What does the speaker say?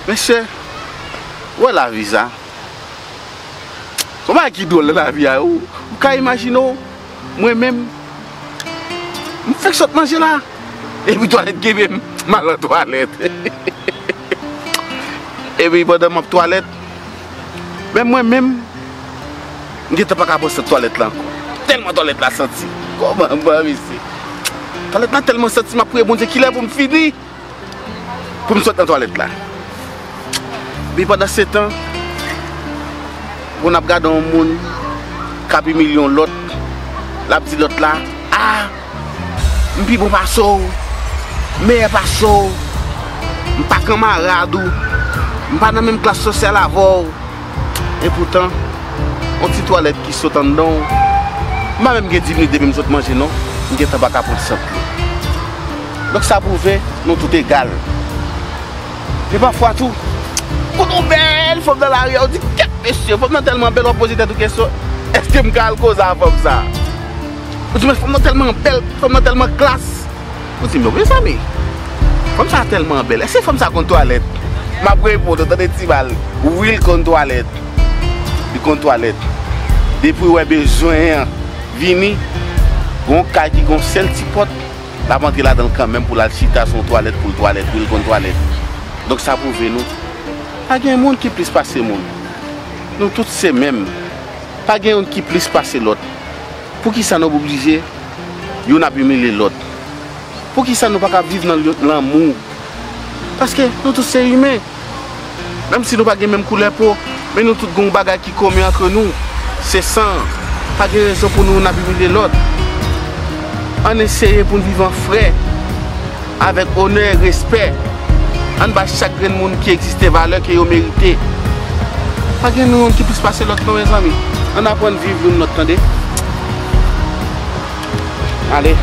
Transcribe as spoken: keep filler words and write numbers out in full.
Mesye, ou wè lavi sa? Yon bagay ki dwòl nan lavi a, ou, ou ka imajine w, mwen menm, m fèk sot manje la, epi twalèt kenbe m, m al nan twalèt. Epi pandan m ap twalèt, menm mwen menm, m gentan pa ka pran sant twalèt la ankò. Tèlman twalèt la santi. Kòman m ba mesye? Twalèt la tèlman santi, m ap priye Bondye kilè pou m fini. Pou m sot nan twalèt la. Epi pandan se tan, pou n ap gade yon moun k ap imilye yon lòt, l ap di lòt la, a, m pi bon pase w, m meyè pase w, m pa kanmarad ou, m pa nan menm klas sosyal avè w. Epoutan, yon ti twalèt ki sot anndan w, m pa menm gen dis minit depi m sot manje non, m gentan pa ka pran sant li. Donk sa pwouve nou tout egal. Men pafwa tou, kote yon bèl fanm nan lari a, ou di, kèt mesye, fanm nan tèlman bèl, w ap poze tèt ou kesyon, èske m ka al koze a fanm sa? Ou di, men fanm nan tèlman bèl, fanm nan tèlman klas. Ou di, men mezanmi, fanm sa tèlman bèl. Èske fanm sa konn twalèt? M ap reponn ou, tande ti bal. Wi, l konn twalèt. Li konn twalèt. Depi w wè bezwen an vini, gon kay ki gon sèl ti pòt, l ap antre ladan l kanmenm pou l al chita sou yon twalèt pou l twalèt. Wi, l konn twalèt. Donk sa pwouve nou, pa gen moun ki plis pase moun. Nou tout se menm. Pa gen youn ki plis pase lòt. Poukisa nou oblije youn ap imilye lòt? Poukisa nou pa ka viv nan lanmou? Paske nou tout se imen. Menm si nou pa gen menm koulè po, men nou tout gen yon bagay ki komen antre nou. Se san. Pa gen rezon pou nou youn ap imilye lòt. Ann eseye pou n viv an frè, avèk onè, respè. Ann bay chak grenn moun ki egziste valè ke yo merite. Pa gen nou youn ki plis pase lòt non, mezanmi. Ann aprann viv youn lòt, tande. Ale.